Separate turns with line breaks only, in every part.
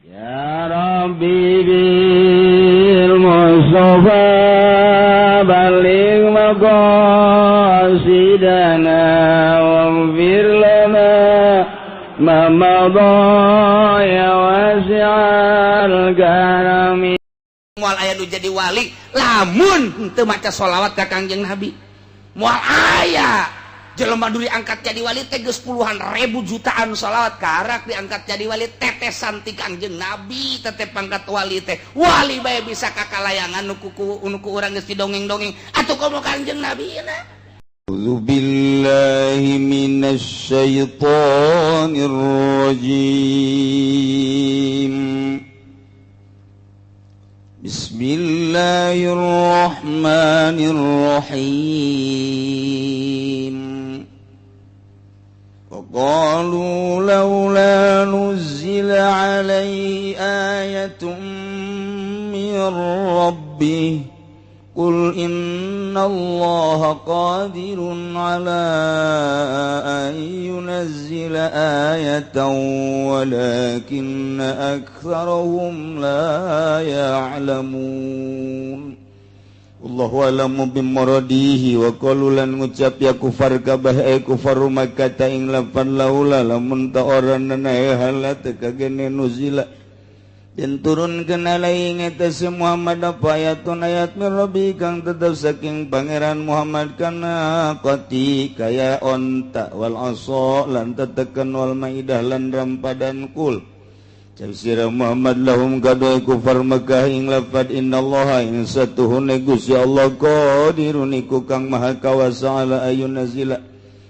Ya Rabbi bil Mustafa balligh maqasidana waghfir lana ma madha ya wasi'al karami.
Moal aya nu jadi wali lamun teu maca sholawat ka Kangjeng Nabi. Moal aya jelema nu diangkat jadi wali teh geus puluhan ribu jutaan sholawat karak diangkat jadi wali, tetesan ti Kangjeng Nabi tetep pangkat wali teh. Wali bae bisa kakalayangan nu kuku nu ku urang geus didongeng-dongeng, atuh komo Kangjeng Nabi na.
أعوذ بالله من الشيطان الرجيم. بسم الله الرحمن الرحيم. وقالوا لولا نزل عليه آية من ربه قل إن الله قادر على أن ينزل آية ولكن أكثرهم لا يعلمون. الله أعلم بمراده. وقالوا lan ngucap ya kufar kabeh ay kufar Makkah ing lafan laula lamun ta oranana halat kagene nuzila dan turunkeun alaihi eta Muhammad apa ayatun ayat min rabbi kang tetep saking Pangeran Muhammad kana qati kaya onta wal asa lan teteken wal maidah lan rampadan. Qul sira Muhammad lahum kadue kufar Makkah ing lafad innallaha ing satuhune Gusti Allah qadirun iku kang maha kawasa ala ayun nazila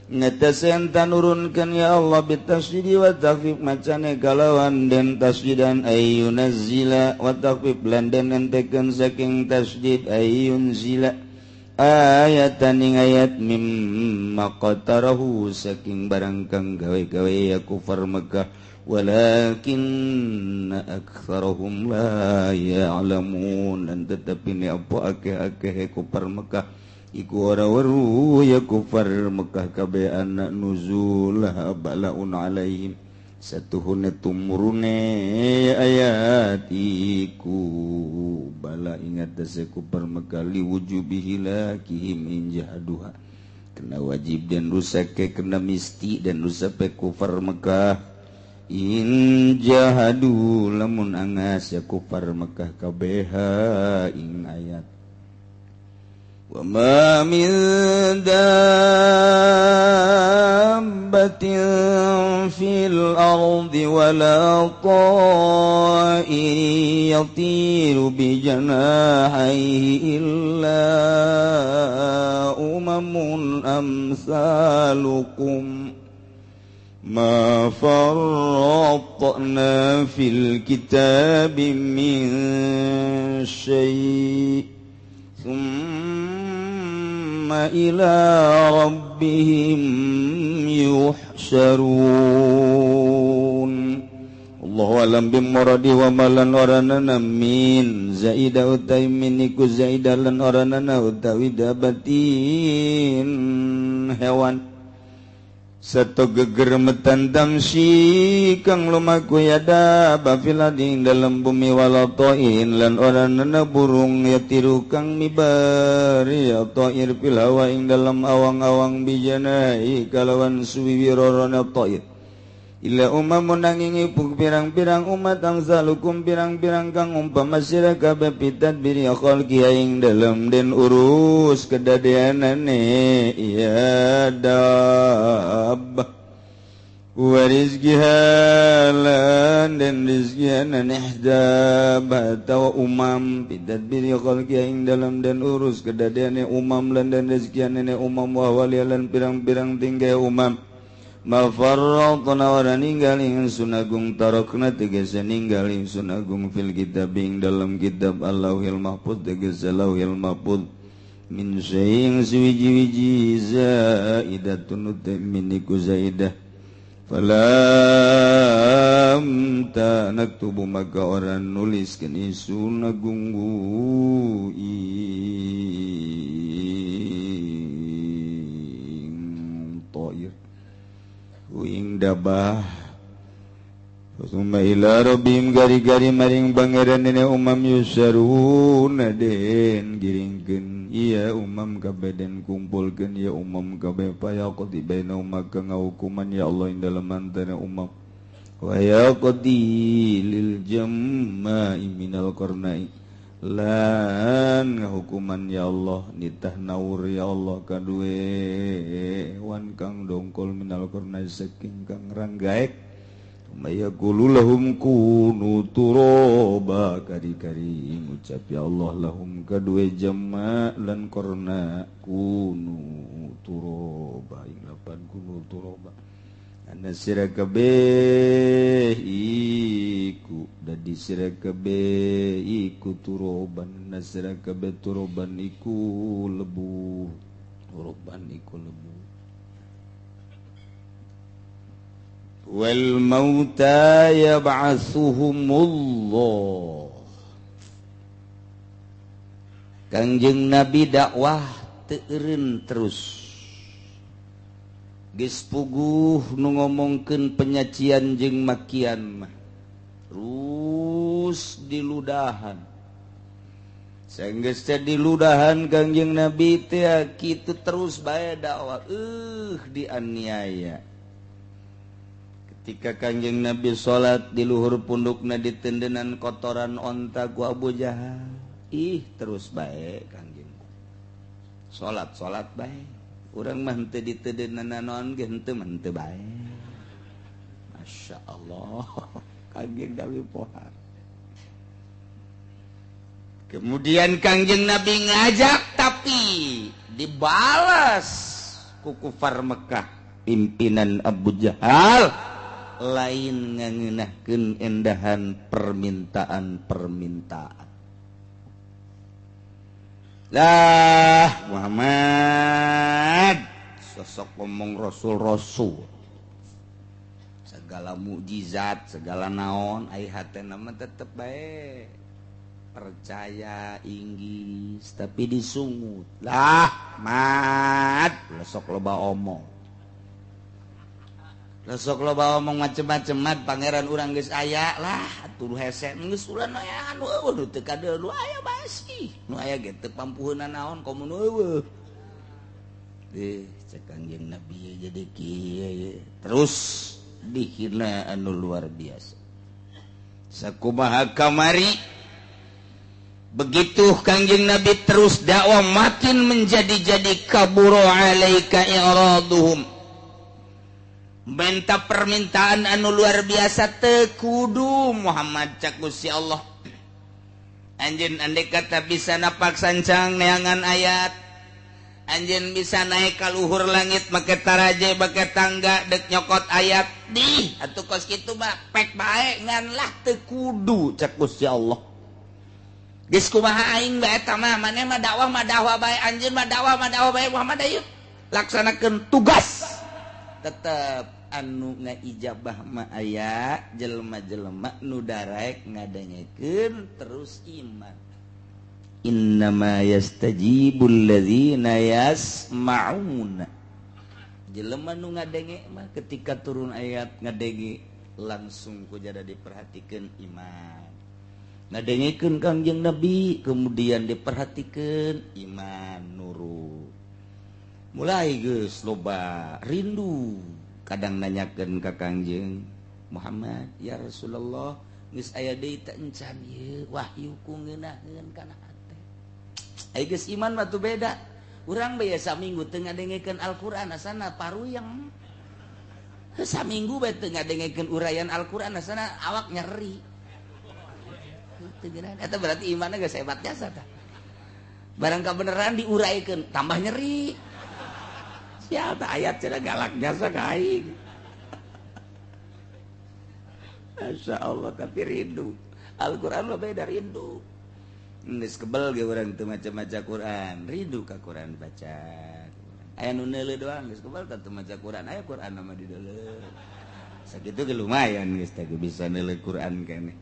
ngetesen tanurunkeun ya Allah bitasydidi wa takhfif macane kalawan den tasdidan ayyunazila wa takhfif lan den entekeun saking tasdid ayyunzila ayatan ing ayat mimma qatarahu saking barang kang gawe-gawe ya kufar Mekah walakin aktsarahum la ya'lamun dan tetapi ni apa akeh-akeh kufar Mekah iku ora weruh ya kufar Mekah kabeh anak nuzulah balaun alaihim satuhune tumurune ayat iku bala ingat dase kufar Mekah liwujubihi lakihim in jahaduha kena wajib dan rusak ke kena misti dan rusak pe kufar Mekah in jahadu lamun angas ya kufar Mekah kabeh ing ayat. وما من دابة في الأرض ولا طائر يطير بجناحيه إلا أمم أمثالكم ما فرطنا في الكتاب من شيء ثم إلى ربهم يحشرون. الله أعلم بمراده وما lan oranana min zaida utai min iku zaida lan oranana utawi dabatin hewan satu gegermetan tamsi kang lumaku yada bafil ing dalam bumi wala ta'in lan oranana burung yatiru kang mibar ya ta'ir fil hawa ing dalam awang-awang bijanai kalawan suwiwi rorona ta'ir illa umamun nanging ibu pirang-pirang umat amsalukum pirang-pirang kang umpama sira kabeh bitadbiri khalqi ing dalam den urus kedadeanane ya dab wa rizqiha lan den rizqiana ihdab atawa umam bitadbiri khalqi ing dalam den urus kedadeane umam lan den rizqiane umam wa walilan pirang-pirang tinggai umam ma farratna wa ninggal ingsun agung tarakna tegese ninggal ingsun agung fil kitab ing dalam kitab Allahil Mahfuz tegese Lauhil Mahfuz min syai'in suwiji-wiji zaidatun min iku zaidah falam ta naktubu maka orang nuliskeun ingsun agung ing ta'ir ing dabah. Summa ila rabbihim gari-gari maring pangeran dene umam yusaruna den giringkeun iya umam kabeh den kumpulkeun ya umam kabeh payaqdi bainahum maka ngahukuman ya Allah ing dalem antara umam wa yaqdi lil jamma'i minal qarnai lan ngahukuman ya Allah nitah naur ya Allah kadue wan kang dongkol minal qarnai saking kang ranggaek. Mayaqulu lahum kunu turaba kari-kari ngucap ya Allah lahum kadue jama lan korna kunu turaba ing lapan kunu turaba anna sira kabeh iku dadi sira kabeh iku turoban anna sira kabeh turoban iku lebu turoban iku lebu wal mauta yab'atsuhumullah. Kangjeng Nabi dakwah teu eureun terus geus puguh nu ngomongkeun penyacian jeung makian mah terus diludahan. Sanggeus teh diludahan Kangjeng Nabi teh kitu terus bae dakwah dianiaya. Ketika Kangjeng Nabi salat di luhur pundukna ditendenan kotoran onta ku Abu Jahal. Ih terus bae Kangjeng. Salat-salat bae. Urang mah henteu ditendenan naon ge henteu mah henteu bae. Masya Allah. Kangjeng Nabi pohar. Kemudian Kangjeng Nabi ngajak tapi dibalas ku kufar Mekah pimpinan Abu Jahal. Lain ngangeunahkeun endahan permintaan-permintaan. Lah Muhammad sosok ngomong rasul-rasul segala mukjizat segala naon ai hatena mah tetep bae percaya inggis tapi disungut. Lah mat sok loba omong. Sok loba omong macem-macem mat pangeran urang geus aya lah atuh hese geus urang aya anu eueuh teu kadeul nu aya basi nu aya ge teu pampuheunna naon komo nu eueuh. Cek Kangjeng Nabi jadi kieu terus dihina anu luar biasa. Sakumaha kamari begitu Kangjeng Nabi terus dakwah makin menjadi-jadi kaburo alaika i'raduhum. Minta permintaan anu luar biasa teu kudu Muhammad cak Gusti Allah. Anjeun andai kata bisa napak sancang neangan ayat, anjeun bisa naik ka luhur langit make taraje make tangga dek nyokot ayat di atuh kos kitu mah pek bae ngan lah teu kudu cak Gusti Allah. Geus kumaha aing bae eta mah maneh mah dakwah bae anjeun mah dakwah bae Muhammad ayeuna laksanakeun tugas tetep anu ngaijabah ma aya jelema-jelema nu daraek ngadengekeun terus iman. Innama yastajibul ladzina yasma'una. Jelema nu ngadenge mah ketika turun ayat ngadenge langsung ku jada diperhatikeun iman. Ngadengekeun Kangjeng Nabi kemudian diperhatikeun iman nurut. Mulai geus loba rindu kadang nanyakeun ka Kangjeng Muhammad, ya Rasulullah geus aya deui teh encan ieu wahyu ku ngeunaheun kana hate. Ai geus iman mah tuh beda. Urang bae saminggu teu ngadengekeun Al-Qur'an asana paruyeng. Saminggu bae teu ngadengekeun uraian Al-Qur'an asana awak nyeri. Teu geunaheun eta berarti imanna geus hebat jasa tah. Barang kabeneran diuraikeun tambah nyeri. Siapa ayat cenah galak jasa ka aing. Masya Allah tapi rindu. Al-Qur'an mah beda rindu. Geus kebel ge urang teu maca-maca Quran, rindu ka Quran baca. Aya nu neuleuh doang geus kebel teu maca Quran, aya Quran mah di deuleuh. Sakitu ge lumayan geus teh bisa neuleuh Quran keneh.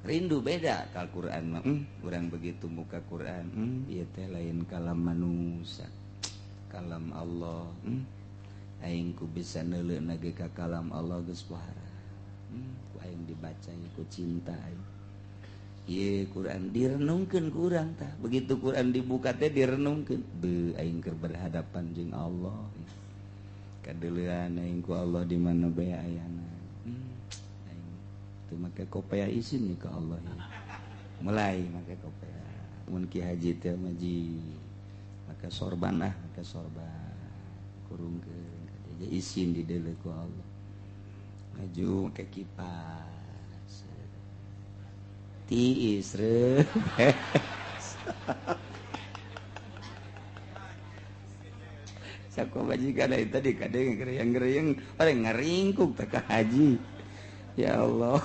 Rindu beda ka Quran mah. Urang begitu muka Quran, ieu teh lain kalam manusia. Kalam Allah. Aing ku bisa neuleuh nage ka kalam Allah geus pohara. ku aing dibaca ku cinta aing. Ieu Quran direnungkeun ku urang tah. Begitu Quran dibuka teh direnungkeun, beuh aing keur berhadapan jeung Allah. Kadeuleuan aing ku Allah di mana bae ayana. Aing teu make kopea isin ka Allah. Mulai make kopea. Mun Ki Haji teh maji maka sorban ah, maka sorban kurungkeun ka isin di deuleu ku Allah. Maju ke kipas. Tiis reuh. Saku majikan eta tadi kadang gereyang-gereyang orang ngaringkuk teh ka haji. Ya Allah.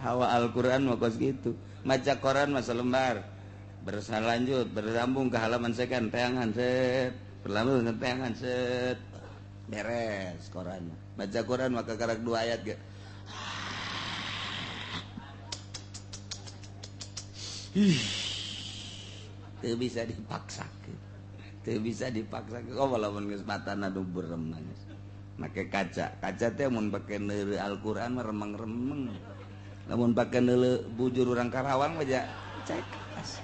Hawa Al-Qur'an mah kos kitu. Maca Quran mah selembar. Berlanjut, bersambung ke halaman sekian, teangan set, berlanjut ke teangan set. Beres Quran. Baca Quran maka karak 2 ayat ge. Teu bisa dipaksakeun. Teu bisa dipaksakeun. Oh walaupun geus matana nu berem nangis. Make kaca. Kaca teh mun pake neuleuh Al-Qur'an mah remeng-remeng. Lamun pake neuleuh bujur urang Karawang mah ja cekas.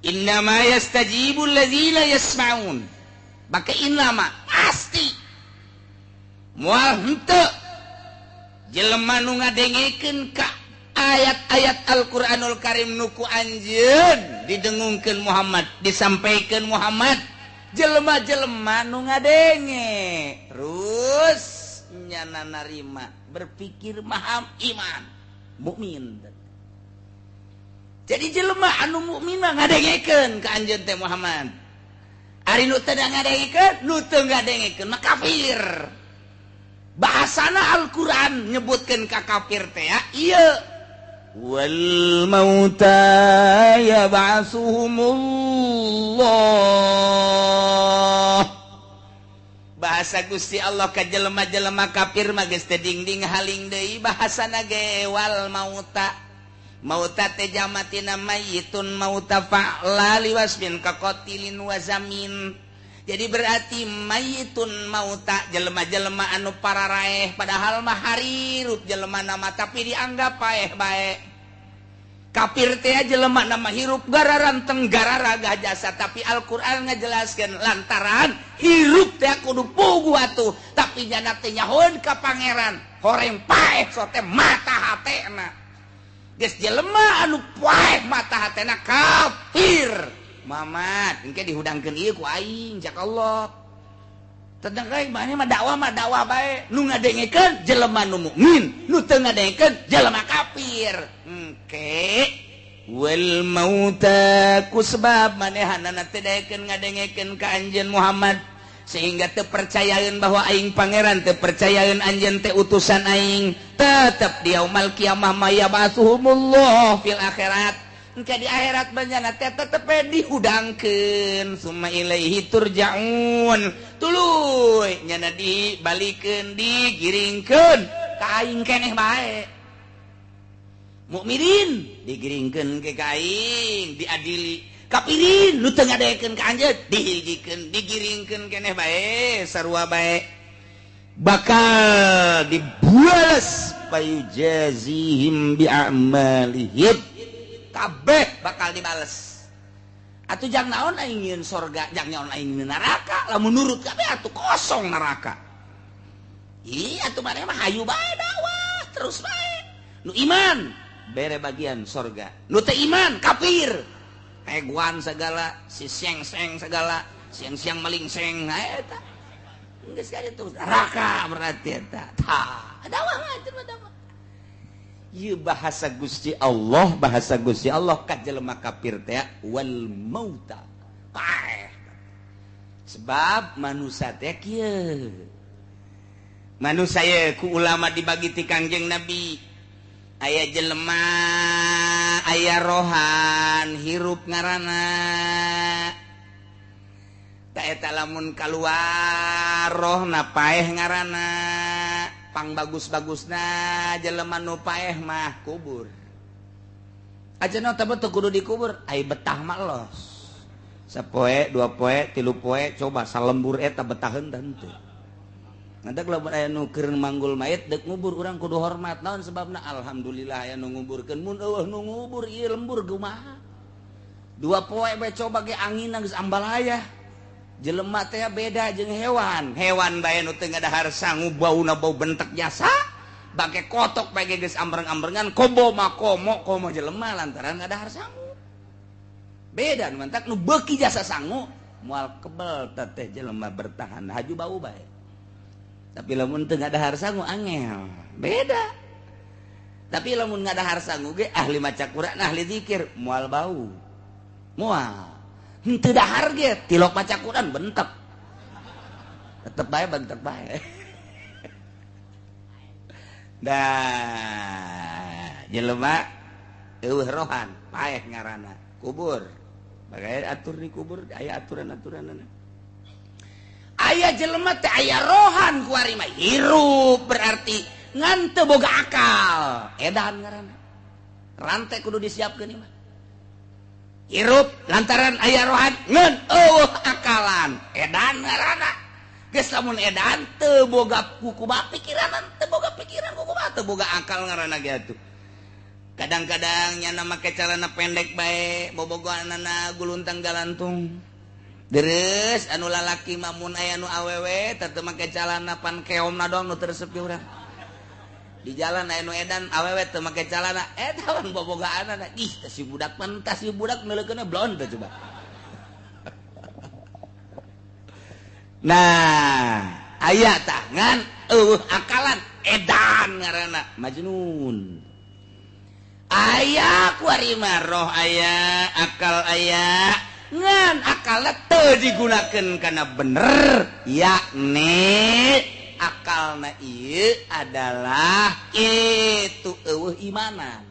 Innama yastajibul ladzina yasma'un. Bake innama pasti moal henteu jelema nu ngadengekeun ka ayat-ayat Al-Qur'anul Karim nu ku anjeun didengungkeun Muhammad, disampaikeun Muhammad, jelema-jelema nu ngadenge terus nyana narima, berpikir maham iman, mukmin. Jadi jelema anu mukmin mah ngadengekeun ka anjeun teh Muhammad. Ari nu teu ngadengekeun, nu teu ngadengekeun mah kafir. Bahasana Al-Qur'an nyebutkeun ka kafir teh ya, ieu wal mauta yab'asuhumullah. Bahasa Gusti Allah ka jelema-jelema kafir mah geus teu dingding haling deui bahasana ge wal mauta. Mauta teh jamatina mayyitun mauta fa'la liwasmin kaqatilin wa zamin. Jadi berarti mayyitun mauta jelema-jelema anu pararaeh padahal mah harirup jelema nama tapi dianggap paeh bae. Kafir teh jelema nama hirup gararanteng gararagah jasa tapi Al-Qur'an ngajelaskeun lantaran hirup teh kudu puguh atuh tapi jana teh nyahoeun ka pangeran horeng paeh sote mata hatena. Geus jelema anu paeh mata hatena kafir. Mamat engke dihudangkeun ieu ku aing cak Allah. Tentang kae mah dakwah bae nu ngadengekeun jelema nu mukmin, nu teu ngadengekeun jelema kafir. Engke wal mauta ku sebab manehanana teu daekeun ngadengekeun ka anjeun Muhammad sehingga teu percayaeun bahwa aing pangeran, teu percayaeun anjeun teh utusan aing, tetep di yaumal kiamah mayabasuhumullah fil akhirat. Engke di akhirat banjana teh tetep dihudangkeun summa ilaihi turja'un. Tuluy nyana dibalikeun digiringkeun ka aing keneh bae. Mukminin digiringkeun ke ka aing diadili. Kafirin nu teu ngadekeun ka anjeun dihijikeun digiringkeun keneh bae sarua bae. Bakal dibuales payujazihim bi'amalihim. Kabeh bakal dibales. Atuh jang naon aing nyieun sorga, jang naon aing nyieun neraka, lamun nurut kabeh atuh kosong neraka. Iya atuh maneh mah hayu bae dakwah terus bae. Nu iman bere bagian sorga, nu teu iman kafir. Peguan segala, si seng-seng segala, siang-siang maling seng, eta. Geus ka ditu neraka berarti eta. Tah, dakwah mah atuh dakwah. Ieu bahasa Gusti Allah, bahasa Gusti Allah ka jelema kafir teh wal mauta. Paeh. Sebab manusia teh kieu. Manusia ye ku ulama dibagi ti Kangjeng Nabi. Aya jelema, aya rohan, hirup ngaranna. Ta eta lamun kaluar rohna paeh ngaranna. Pang bagus-bagusna jelema nu paeh mah kubur. Aja teu kudu dikubur, ai betah mah los.
Sapoe, dua poe, tilu poe, coba salembur eta betaheun tah henteu. Ngantak lamun aya nu keur manggul mayit deuk ngubur urang kudu hormat. Naon sebabna? Alhamdulillah aya nu nguburkeun, mun eueuh nu ngubur ieu lembur kumaha? Dua poe bae coba ge anginna geus ambalaya. Jelema teh beda jeung hewan. Hewan bae nu teu ngadahar sangu bauna bau bentek jasa. Bangke kotok bae geus ambreng-ambrengan kobo mah komo komo jelema lantaran ngadahar sangu. Beda nu mantak nu beuki jasa sangu moal kebel teh jelema bertahan haju bau bae. Tapi lamun teu ngadahar sangu angel. Beda. Tapi lamun ngadahar sangu ge ahli maca Quran, ahli zikir moal bau. Moal. Henteu dahar ge tilok maca Quran bentek. Tetep bae bentek bae. Dah jelema eueuh rohan paeh ngaranna kubur. Bagai atur di kubur aya aturan-aturanana. Aya jelema teh aya rohan kuari mah hirup berarti ngan teu boga akal. Edan ngaranna. Rantai kudu disiapkeun ieu mah. Hirup lantaran aya rohan ngan eueuh akalan. Edan ngaranna. Geus lamun edan teu boga kukumaha pikiranan, teu boga pikiran kukumaha, teu boga akal ngaranna ge atuh. Kadang-kadang nyana make celana pendek bae, bobogohanana guluntang galantung. Deres anu lalaki mah mun aya nu awewe teh teu make celana pan keomna doang nu teu resep ge urang. Di jalan aya nu edan awewe teu make celana, eta pan bobogohanana. Ih, teh si budak pan tah si budak neuleukeunna blon teh coba. Nah, aya tah ngan eueuh akalan edan ngaranna majnun. Aya kuari mah roh aya, akal aya, ngan akalna teu digunakeun kana bener, yakni akalna ieu adalah kitu eueuh imanan.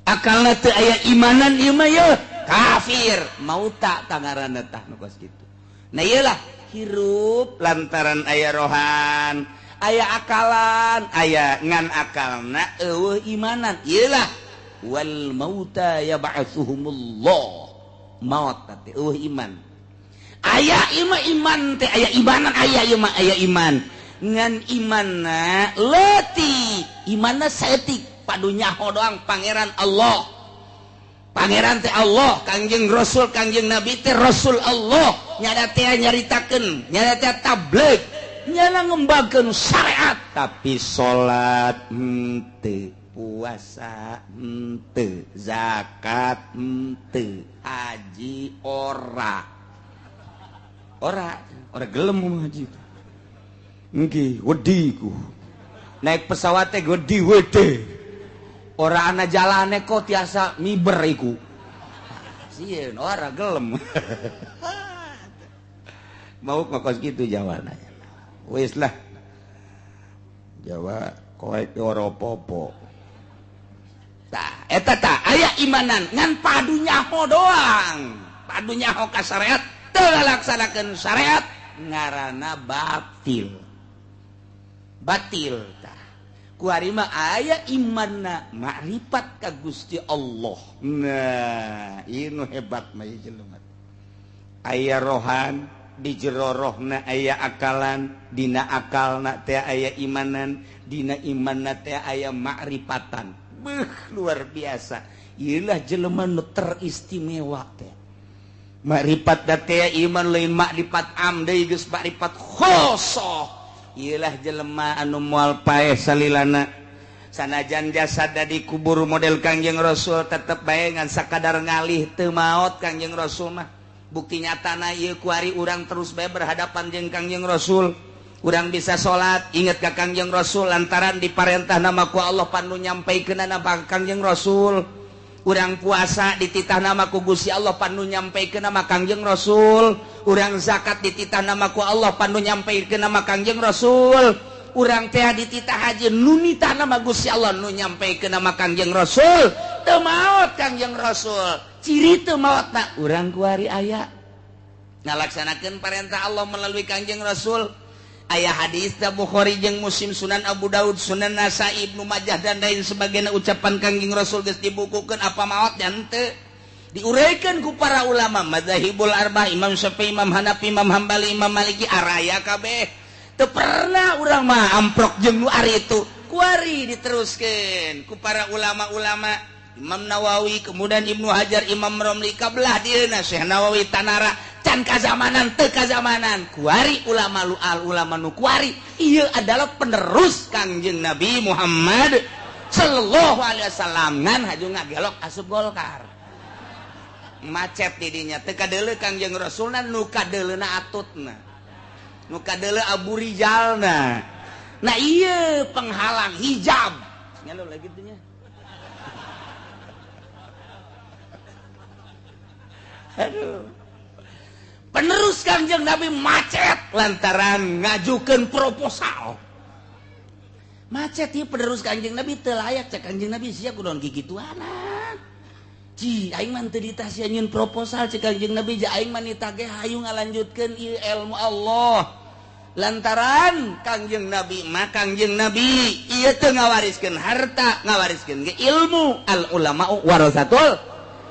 Akalna teu aya imanan ieu mah yeuh kafir, mauta tangaranna tah nu kos kitu. Nah iyalah hirup lantaran aya rohan, aya akalan, aya ngan akalna eueuh imanan. Iyalah wal mauta yab'atsuhumullah. Maut teh eueuh iman. Aya ieu mah iman teh aya imanan, aya ieu mah aya iman. Ngan imanna leutik, imanna saeutik, padu nyaho doang pangeran Allah. Pangeran teh Allah, Kangjeng Rasul, Kangjeng Nabi teh Rasul Allah. Nyada teh nyaritakeun, nyada teh tabligh, nyana ngembangkeun syariat, tapi salat henteu, puasa henteu, zakat henteu, haji ora. Ora, ora gelem haji. Nggih, wedi ku. Naik pesawat teh wedi wedi. Ora ana jalane kok tiasa miber iku. Sieun ora gelem. Mau kok gitu jawabannya. Wis lah. Jawa kowe ora apa-apa. Tah, eta tah aya imanan ngan padu nyaho doang. Padu nyaho ka syariat, teu ngalaksanakeun syariat ngaranna batil. Batil tah. Kuari mah aya imanna makrifat ka Gusti Allah. Nah, ieu nu hebat mah ieu jelema. Aya rohan di jero rohna aya akalan, dina akalna teh aya imanan, dina imanna teh aya makrifatan. Beuh, luar biasa. Ieulah jelema nu teristimewa teh. Makrifat teh iman lain makrifat am deui geus makrifat khosoh. Ieulah jelema anu moal paeh salilana. Sanajan jasad dikubur model Kangjeng Rasul tetep bae ngan sakadar ngalih teu maot Kangjeng Rasul mah. Bukti nyatana ieu kuari urang terus bae berhadapan jeung Kangjeng Rasul. Urang bisa salat inget ka Kangjeng Rasul lantaran diparentah nama ku Allah panu nyampaikeunana ka Kangjeng Rasul. Urang puasa dititah nama ku Gusti Allah panu nyampaikeun nama Kangjeng Rasul. Urang zakat dititah nama ku Allah panu nyampaikeun nama Kangjeng Rasul. Urang teh dititah haji nu nitah nama Gusti Allah nu nyampaikeun nama Kangjeng Rasul. Teu maot Kangjeng Rasul. Ciri teu maotna urang kuari aya ngalaksanakeun parentah Allah melalui Kangjeng Rasul. Aya hadis da Bukhari jeung Muslim, Sunan Abu Daud, Sunan Nasa'i, Ibnu Majah dan lain sebagainya ucapan Kangjeng Rasul geus dibukukeun apa maot dan teu. Diuraikan ku para ulama madzahibul arba'ah, Imam Syafi'i, Imam Hanafi, Imam Hambali, Imam Maliki, araya kabeh. Teu pernah urang mah amprok jeung nu ari itu. Kuari diteruskeun ku para ulama-ulama, Imam Nawawi, kemudian Ibnu Hajar, Imam Romli, kabelah dieuna Syekh Nawawi Tanara, can kazamanan teu kazamanan. Kuari ulama lu al ulama nu kuari ieu adalah penerus Kangjeng Nabi Muhammad sallallahu alaihi wasallam ngan haju ngagelok asup Golkar. Macet didinya teu kadeuleu Kangjeng Rasulna nu kadeuleuna atutna. Nu kadeuleu Abu Rijalna. Nah ieu penghalang hijab. Nyalo lagi teh nya. Aduh. Penerus Kangjeng Nabi macet lantaran ngajukeun proposal. Macet ieu penerus Kangjeng Nabi teu layak cek Kangjeng Nabi sia kunaon kikituanan. Ji aing mah teu ditah sia nyieun proposal cek Kangjeng Nabi ja aing mah nitah ge hayu ngalanjutkeun ieu ilmu Allah. Lantaran Kangjeng Nabi mah Kangjeng Nabi ieu teu ngawariskeun harta, ngawariskeun ge ilmu. Al ulama warasatul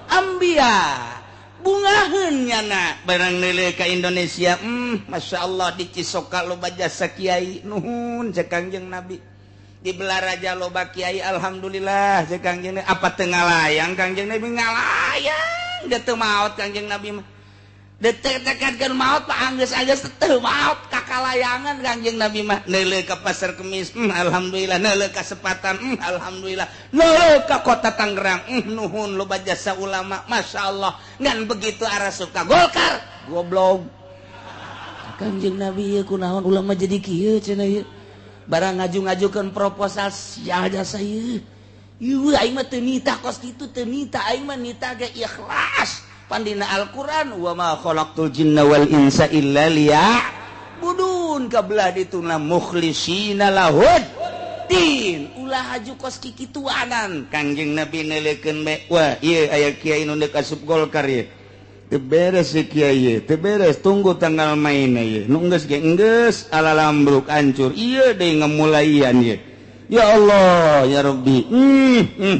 anbiya. Bungaheun nyana barang neuleuh ka Indonesia, Masya Allah di Cisoka loba jasa kiai, nuhun cek Kangjeng Nabi. Di Belaraja loba kiai, alhamdulillah cek Kangjeng Nabi. Apa teu ngalayang Kangjeng Nabi? Ngalayang, da teu maot Kangjeng Nabi mah. Detek-tekadkeun maot pak anggeus-anggeus teu maot kakalayangan Kangjeng Nabi mah. Neuleuh ka Pasar Kemis, alhamdulillah. Neuleuh ka Sepatan, alhamdulillah. Neuleuh ka Kota Tangerang, nuhun loba jasa ulama, Masya Allah. Ngan begitu arasup ka Golkar, goblok. Kangjeng Nabi ieu kunaon ulama jadi kieu cenah ieu. Barang ngaju-ngajukeun proposal sia jasa ieu. Ieu aing mah teu nitah kos kitu, teu nitah aing mah nitah ge ikhlas. Pandina Al-Qur'an wa ma khalaqtul jinna wal insa illa liya'budun kabelah dituna mukhlisina lahud din ulah haju kos kikituanan. Kangjeng Nabi neuleukeun bae, wah ieu aya kiai nu deuk asup Golkar ieu. Teu beres ieu kiai, teu beres, tunggu tanggal main ieu. Nu geus ge geus alalambruk hancur. Ieu deui ngamulaian ieu. Ya Allah ya Rabbi.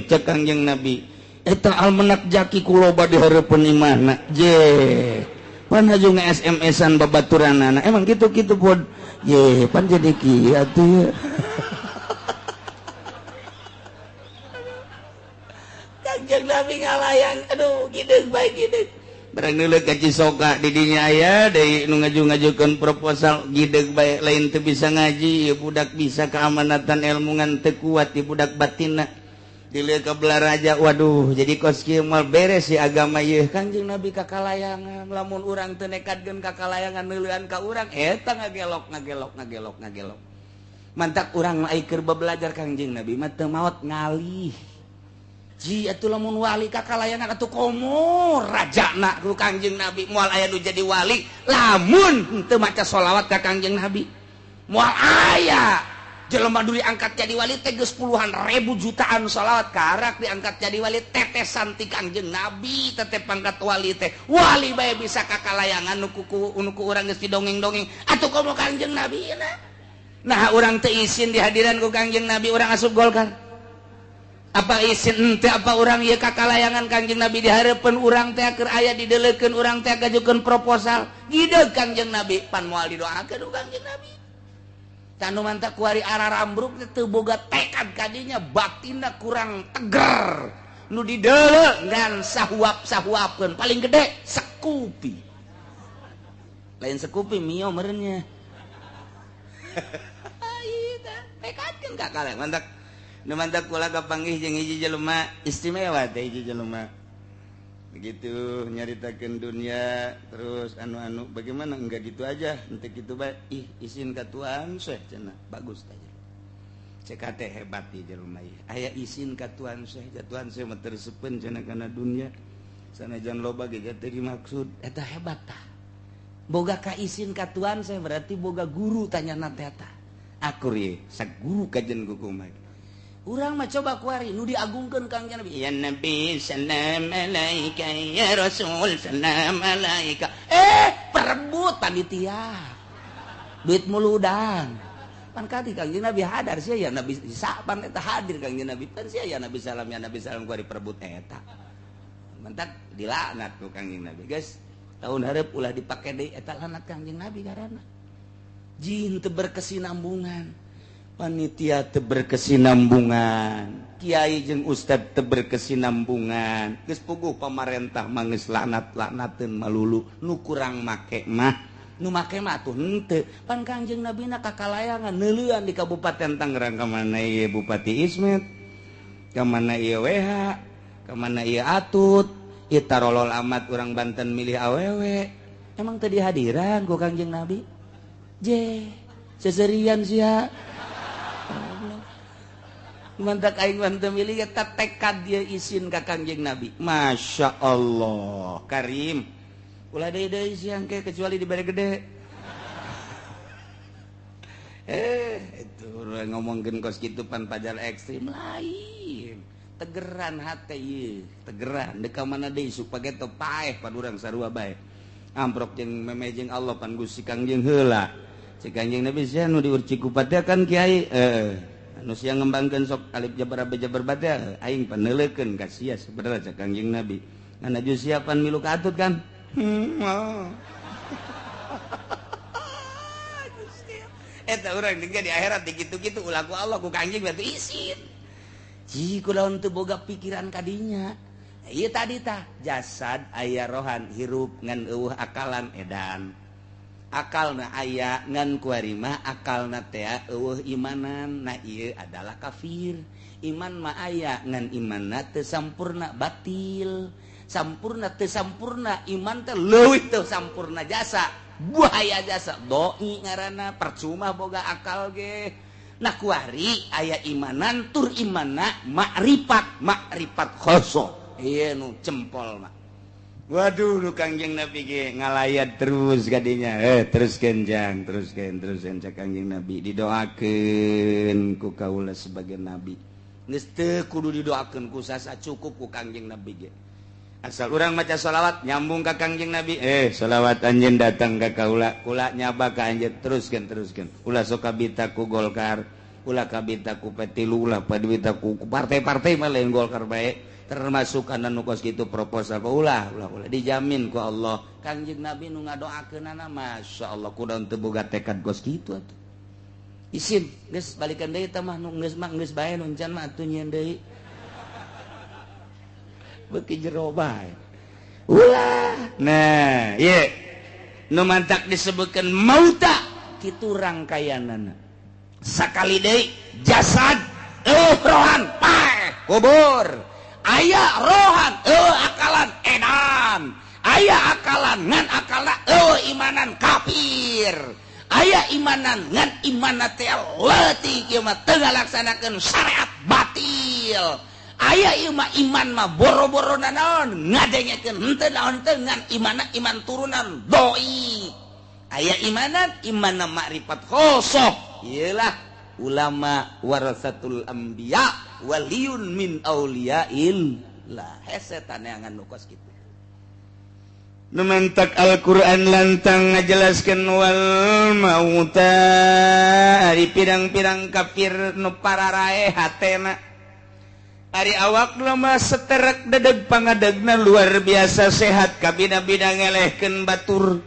Cek Kangjeng Nabi. Eta almenak jaki ku loba di hareupeun imahna. Je. Pan haju nge-SMS-an babaturanana. Emang kitu-kitu pod. Ye, pan jadi kieu atuh. Kangjeng Nabi ngalayang, aduh gideung bae gideung. Barang neuleuh ka Cisoka di dinya aya deui nu ngaju-ngajukeun proposal gideung bae lain teu bisa ngaji, ieu budak bisa keamanatan ilmu ngan teu kuat di budak batinna. Dilihat ke Belaraja, waduh jadi kos kieu moal beres si agama ieu. Kangjeng Nabi kakalayangan, lamun urang teu nekadkeun kakalayangan neuleuan ka urang eta ngagelok ngagelok ngagelok ngagelok. Mantak urang mah keur belajar Kangjeng Nabi mah teu maot ngalih. Ji atuh lamun wali kakalayangan atuh komo rajana ku Kangjeng Nabi moal aya nu jadi wali lamun teu maca sholawat ka Kangjeng Nabi. Moal aya jelema nu diangkat jadi wali teh geus puluhan ribu jutaan sholawat karak diangkat jadi wali tetesan ti Kangjeng Nabi tetep pangkat wali teh. Wali bae bisa kakalayangan nu ku urang geus didongeng-dongeng atuh komo Kangjeng Nabi nah. Urang teu isin di hadiran ku Kangjeng Nabi urang asup Golkar. Apa isin henteu apa urang ieu kakalayangan Kangjeng Nabi di hareupeun urang teh keur aya dideleukeun urang teh gajukeun proposal gideug Kangjeng Nabi pan moal didoakeun ku Kangjeng Nabi. Tanu mantak kuari ararambruk teu boga tekad kadinya batinna kurang teger nu dideuleu ngan sahuap-sahuapkeun paling gede sekupi. Lain sekupi mio meureunnya. Ieu teh tekadkeun kakalayangan mantak nu mantak kula kapanggih jeung hiji jelema istimewa teh hiji jelema. Begitu nyaritakeun dunia terus anu-anu bagaimana enggak gitu aja henteu kitu bae ih isin ka Tuhan Syekh cenah bagus teh. Cek teh hebat ieu jelema ieu. Aya isin ka Tuhan Syekh, ja Tuhan Syekh mah tersepeun cenah kana dunia. Sanajan loba ge teu dimaksud eta hebat tah. Boga ka isin ka Tuhan Syekh berarti boga guru tanyana teh eta. Akur ye saguru kajen kukumaha. Urang mah coba kuari nu diagungkeun Kangjeng Nabi. Ya Nabi salam alaika ya Rasul salam alaika. Perebut panitia. Duit muludang. Pan kadi Kangjeng Nabi hadar sia ya Nabi sapan eta hadir Kangjeng Nabi. Pan sia ya Nabi salam ya Nabi salam kuari perebut eta. Mentak dilaknat ku Kangjeng Nabi. Guys, tahun hareup ulah dipake deui eta laknat Kangjeng Nabi karana jin teu berkesinambungan, panitia teu berkesinambungan, kiai jeung ustad teu berkesinambungan. Geus puguh pamarentah mah geus laknat-laknateun malulu nu kurang make mah. Nu make mah atuh henteu. Pan Kangjeng Nabi na kakalayangan neuleuan di Kabupaten Tangerang ka mana ieu Bupati Ismet, ka mana ieu WH, ka mana ieu Atut, ieu tarolol amat urang Banten milih awewe. Emang teu dihadiran ku Kangjeng Nabi? Je, seserian sia. Mantak aing mah teu milih eta tekad dia isin ka Kangjeng Nabi. Masya Allah, Karim. Ulah deui deui siang ke kecuali dibere gede. Itu ngomongkeun kos kitu pan pajar ekstrim lain. Tegeran hate ieu, tegeran deuk ka mana deui supaya teu paeh pan urang sarua bae. Amprok jeung memeh jeung Allah pan Gusti Kangjeng heula. Cek Kangjeng Nabi sia nu diurci ku pateh kan kiai. Anu sia ngembangkeun sok alif jabar jabar batea aing pan neuleukeun ka sia sebenarnya cek Kangjeng Nabi. Ngan aju sia pan milu ka atut kan. Eta urang di akhirat digitu-gitu ulah ku Allah ku Kangjeng berarti isin. Ji kulaon teu boga pikiran kadinya. Ieu tadi tah jasad aya rohan hirup ngan eueuh akalan edan. Akalna aya ngan kuarima akalna teh eueuh imanan. Nah ieu adalah kafir. Iman mah aya ngan imanna teu sampurna batil. Sampurna teu sampurna iman teh leuwih teu sampurna jasa. Buaya jasa doi ngaranna percuma boga akal ge. Nah kuari aya imanan tur imanna makrifat, makrifat khoso. Ieu nu cempol mah. Waduh nu Kangjeng Nabi ge ngalayat terus kadinya. Teruskeun jang, teruskeun teruskeun cek Kangjeng Nabi didoakeun ku kaula sebagai nabi. Geus teu kudu didoakeun ku sasa cukup ku Kangjeng Nabi ge. Asal urang maca sholawat nyambung ka Kangjeng Nabi, sholawat anjeun datang ka kaula, kula nyaba ka anjeun, teruskeun teruskeun. Ulah sok kabita ku Golkar, ulah kabita ku P3, ulah kabita ku partai-partai mah lain Golkar bae, termasuk anu kos kitu proposal ulah ulah ulah dijamin ku Allah. Kangjeng Nabi nu ngadoakeunana masyaallah kudu teu boga tekad kos kitu atuh. Isin geus balikan deui tah mah nu geus mah geus bae nu encan mah atuh nyieun deui. Beuki jero bae. Ulah. Nah, ieu nu mantak disebutkeun mauta kitu rangkayanana. Sakali deui jasad eueuh rohan paeh kubur. Aya rohan eueuh akalan edan. Aya akalan ngan akalna eueuh imanan kafir. Aya imanan ngan imanna teh leutik ieu mah teu ngalaksanakeun syariat batil. Aya ieu mah iman mah boro-boro naon ngadengekeun henteu naon teu ngan imanna iman turunan doi. Aya imanan imanna makrifat khosoh. Ieulah ulama warasatul anbiya waliyun min auliyaillah. Hese taneangan nu kos kitu. Nu mantak Al-Qur'an lantang ngajelaskeun wal mauta ari pirang-pirang kafir nu pararae hatena. Ari awak mah seterek dedeg pangadegna luar biasa sehat kabina-bina ngelehkeun batur.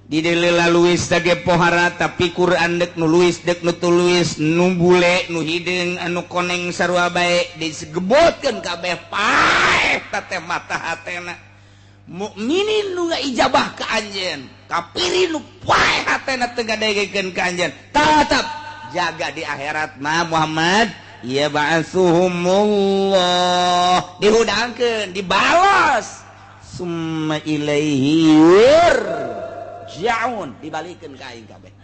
Di dieu luwis tage pohara tapi Quran dek nu luwis dek nu tuluis nu bule nu hideung anu koneng sarua bae disegebotkeun kabeh paeh teh mata hatena. Mukminin nu ijabah ka anjeun, kafirin nu paeh hatena teu ngadegekeun ka anjeun. Tetap jaga di akhirat mah Muhammad. Ya ba'atsuhumullah dihudangkeun dibalas summa ilaihi yurja'un dibalikeun ka aing kabeh.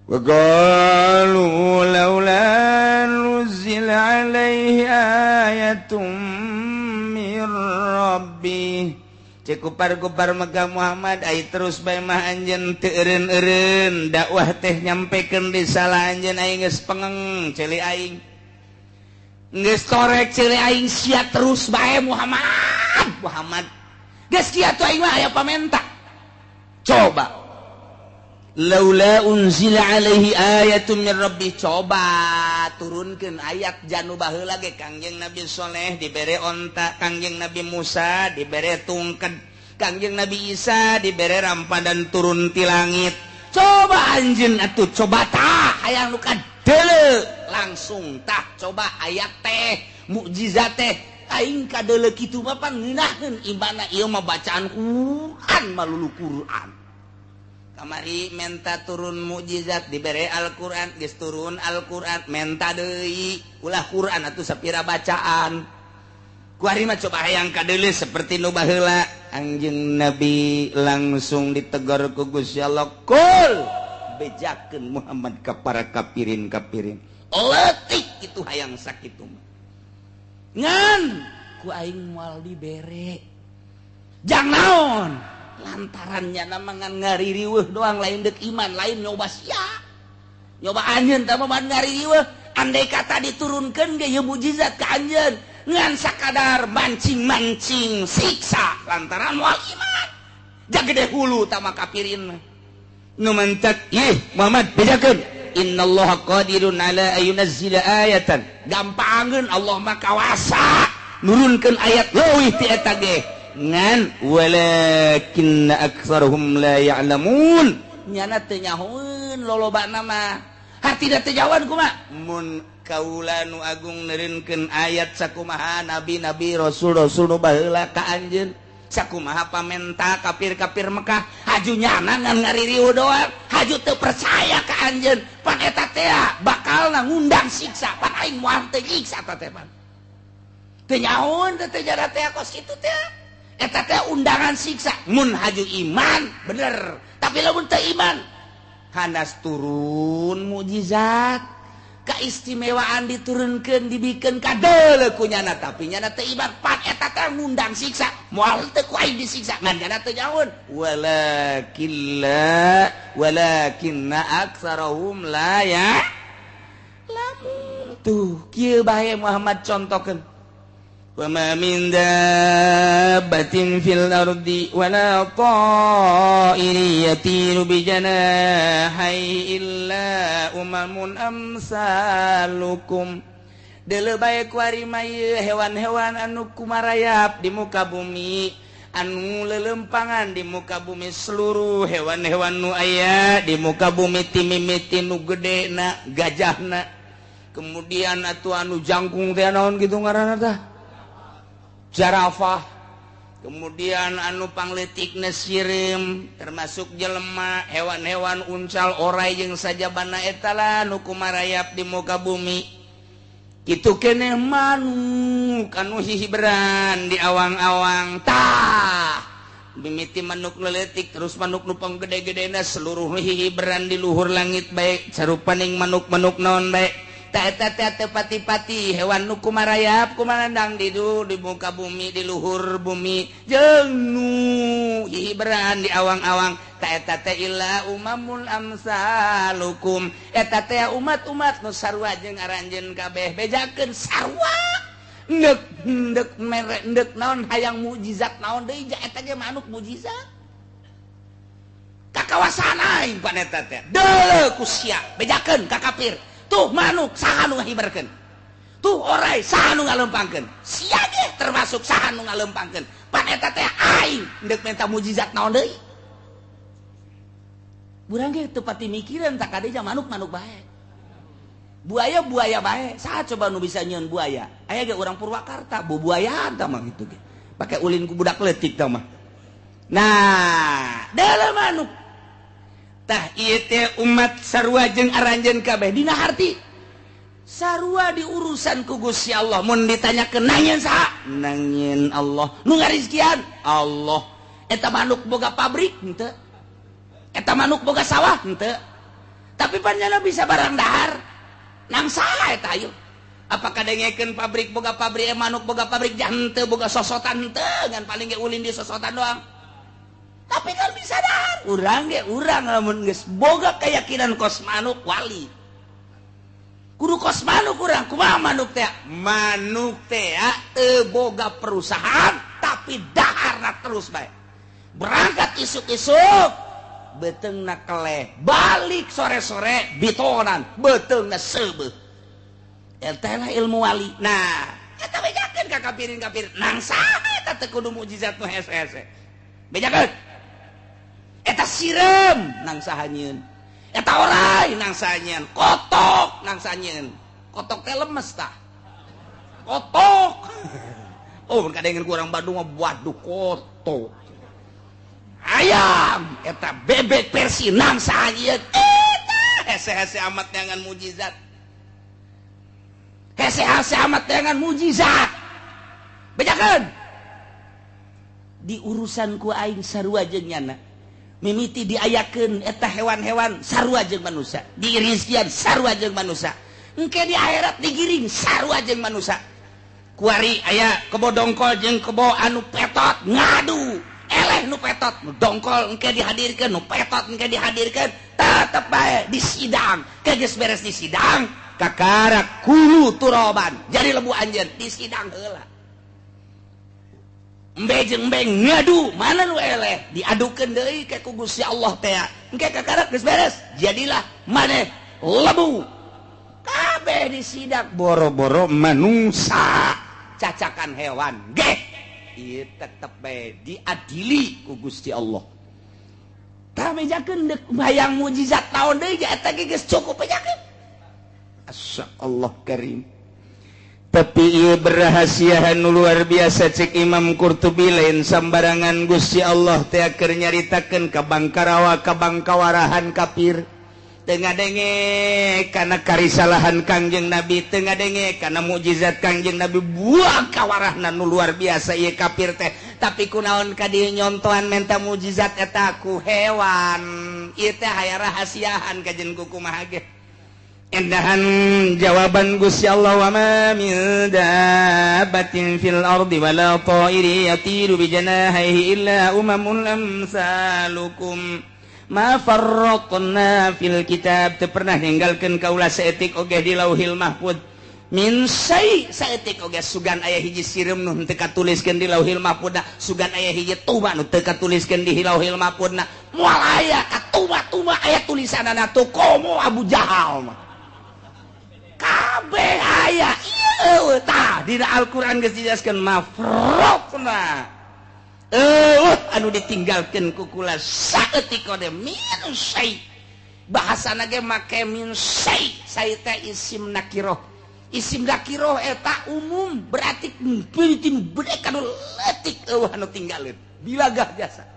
Wa qalu laula nuzila alaihi ayatun mir rabbih. Cek kupar-kupar Mekah Muhammad ai terus bae mah anjeun teu eureun-eureun dakwah teh nyampekeun di salah anjeun aing geus pengeng ceuli aing geus torek ceuli aing sia terus bae Muhammad Muhammad geus kieu atuh aing mah aya pamenta coba laula unzila alaihi ayatun min rabbih coba Turunkeun ayat janu baheula ge Kangjeng Nabi Soleh dibere onta, Kangjeng Nabi Musa dibere tungked, Kangjeng Nabi Isa dibere rampadan turun ti langit. Coba anjeun atuh, coba tah hayang nu kadeuleu langsung tah, coba ayat teh, mukjizat teh. Aing kadeuleu kitu mah pan ngeunaheun imana ieu mah bacaan Quran, malulu Quran. Kamari menta turun mukjizat, dibere Al-Quran. Geus turun Al-Quran, menta deui. Ulah Quran atuh, sapira bacaan. Kuari mah coba hayang kadeuleu seperti nu baheula. Anjeun Nabi langsung ditegur ku Gusti Allah, "Kul, bejakeun Muhammad ka para kapirin-kapirin leutik itu hayang sakitu mah ngan ku aing moal dibere." Jang naon? Lantarannya nama ngan ngaririweuh doang, lain dek iman, lain nyoba sia, nyoba anjeun tah mah ngaririweuh. Andai kata diturunkeun ge ieu mukjizat ka anjeun, ngan sakadar mancing-mancing siksa lantaran moal iman. Jagede hulu tama kapirin nu mentak. Ih Muhammad, bejakeun, innallaha qadirun ala ayunazzila ayatan, gampangeun Allah mah kawasa nurunkeun ayat leuwih ti eta ge, ngan walakinna aktsarhum la ya'lamun, nyana teu nyahoeun lolobana mah. Hartina teu nyahoan kumaha? Mun kaula nu agung neureunkeun ayat sakumaha nabi-nabi, rasul-rasul nu baheula ka anjeun, sakumaha pamenta kafir-kafir Mekah, haju nyana ngan ngaririu doang, haju teu percaya ka anjeun, pan eta teh bakalna ngundang siksa. Pan aing moal teu nyiksa teh, pan teu nyahoeun teh, teu jara teh kos kitu teh. Eta teh undangan siksa. Mun haju iman bener, tapi lamun teu iman, hanas turun mukjizat keistimewaan diturunkan, dibikin kadeuleu ku nyana, tapi nyana teu iman, pan eta teh ngundang siksa, moal teu ku aing disiksa. Ngan nyana teu nyahoeun, walakilla walakinna aktsarahum la ya lamun. Tuh kieu bae Muhammad contokeun, وما من دابة في الأرض ولا طائر يطير بجناحيه إلا أمم أمثالكم. Deuleu bae kuari mah hewan-hewan anu kumarayap di muka bumi, anu lelempangan di muka bumi, seluruh hewan-hewan nu aya di muka bumi, timimiti nu gede na gajahna, kemudian atuh anu jangkung teh naon kitu ngaranna tah, jarafah, kemudian anu pangletikna sirim, termasuk jelema, hewan-hewan uncal, orai jeung sajabana eta lah nu kumarayap di muka bumi. Kitu keneh manuk anu hihiberan di awang-awang. Tah mimiti manuk leutik terus manuk nu panggede-gedena, seluruh hihiberan di luhur langit bae, sarupaning manuk-manuk naon bae. Tah eta teh teu pati-pati hewan nu kumarayap kumarandang di muka bumi, di luhur bumi, jeung nu hihiberan di awang-awang. Tah eta teh illa umamun amsalukum, eta teh umat-umat nu sarua jeung aranjeun kabeh. Bejakeun sarua ndek ndek mere ndek naon, hayang mukjizat naon deui? Eta ge manuk mukjizat kakawasan aing pan eta teh. Deuleu ku sia, bejakeun ka kafir. Tuh manuk saha nu ngahiberkeun? Tuh orai saha nu ngalempangkeun? Sia ge termasuk, saha nu ngalempangkeun? Pan eta teh aing. Ndek minta mukjizat naon deui? Urang ge teu pati mikiran tak kade manuk manuk bae, buaya buaya bae. Saha coba nu bisa nyieun buaya? Aya ge urang Purwakarta bu buaya tah mah kitu ge pake ulin ku budak leutik tah mah. Nah, dalam manuk tah ieu teh umat sarua jeung aranjeun kabeh dina harti sarua diurusan ku Gusti Allah. Mun ditanyakeun nangieun saha? Nangieun Allah. Nu ngarizkian Allah. Eta manuk boga pabrik henteu? Eta manuk boga sawah henteu? Tapi panjana bisa barang dahar. Nang saha eta ayo? Apakah dengekeun pabrik boga pabrik, manuk boga pabrik henteu, boga sosotan henteu, ngan paling ge ulin di sosotan doang, tapi kan bisa dahar. Urang ge urang lamun geus boga keyakinan kos manuk, wali kudu kos manuk urang. Kumaha manuk teh? Manuk teh teu boga perusahaan, tapi daharna terus bae. Berangkat isuk-isuk beuteungna keleh, balik sore-sore bitonan beuteungna seubeuh. Eta lah ilmu wali. Nah, eta bejakeun ka kafirin kafir. Nang saha eta teu kudu mukjizat nu hese-hese. Bejakeun. Eta sireum nang saha nyieun. Eta orai nang saha nyieun. Kotok nang saha nyieun. Kotok teh lemes tah. Kotok. Oh, kadengen ku urang Bandung mah waduh kotok. Ayam eta bebek versi nang saha nyieun. Eta hese-hese amat neangan mukjizat. Hese-hese amat dengan mukjizat. Bejakeun. Di urusan ku aing sarua jeung nyana. Mimiti diayakeun eta hewan-hewan sarua jeung manusia. Dirizkian sarua jeung manusia. Engke di akhirat digiring sarua jeung manusia. Kuari aya kebo dongkol jeung kebo anu petot ngadu. Eleh nu petot, nu dongkol engke dihadirkeun, nu petot engke dihadirkeun, tetep bae di sidang. Ke geus beres di sidang, kakarak kulu turoban jadi lebu anjeun di sidang heula. Embe jeung embe ngadu, mana nu eleh diadukeun deui ka ku Gusti Allah teh. Engke kakarak geus beres, jadilah maneh lebu. Kabeh di sidang boro-boro manungsa cacakan hewan geh ieu tetep bae diadili ku Gusti Allah. Tah mejakeun deuk hayang mukjizat naon deui eta ge geus cukup bejakeun. Asya Allah karim. Tapi ieu berahasiahan luar biasa cek Imam Qurtubi lain sambarangan Gusti Allah teh keur nyaritakeun ka bangkarawa ka bangkawarahan kafir. Teu ngadenge kana karisalahan Kangjeng Nabi, teu ngadenge kana mukjizat Kangjeng Nabi, buang kawarahna nu luar biasa ieu kafir teh. Tapi kunaon ka dieu nyontohan menta mukjizat eta ku hewan. Ieu teh aya rahasiahan kajen ku kumaha ge. Endahan jawaban Gusti Allah wa ma min dabbatin fil ardi wala ta'iri yatiru bi janahihi illa umamun amsalukum ma farraqna fil kitab. Teu pernah ninggalkeun kaula saeutik oge di Lauhil Mahfuz min syai saeutik oge sugan aya hiji sireum nu teu katuliskeun di Lauhil Mahfuz, sugan aya hiji tuba nu teu katuliskeun di Lauhil Mahfuz. Moal aya katuba-tuba aya tulisanana tuh komo Abu Jahal mah. Kabeh aya ieu tah dina Al-Qur'an geus dijelaskeun mafraqna. Eueuh anu ditinggalkeun ku kula saeutik ode min syai. Bahasana ge make min syai, syai teh isim nakiroh. Isim nakiroh eta umum berarti peuting bedek anu leutik eueuh anu tinggalin. Bilagah jasa.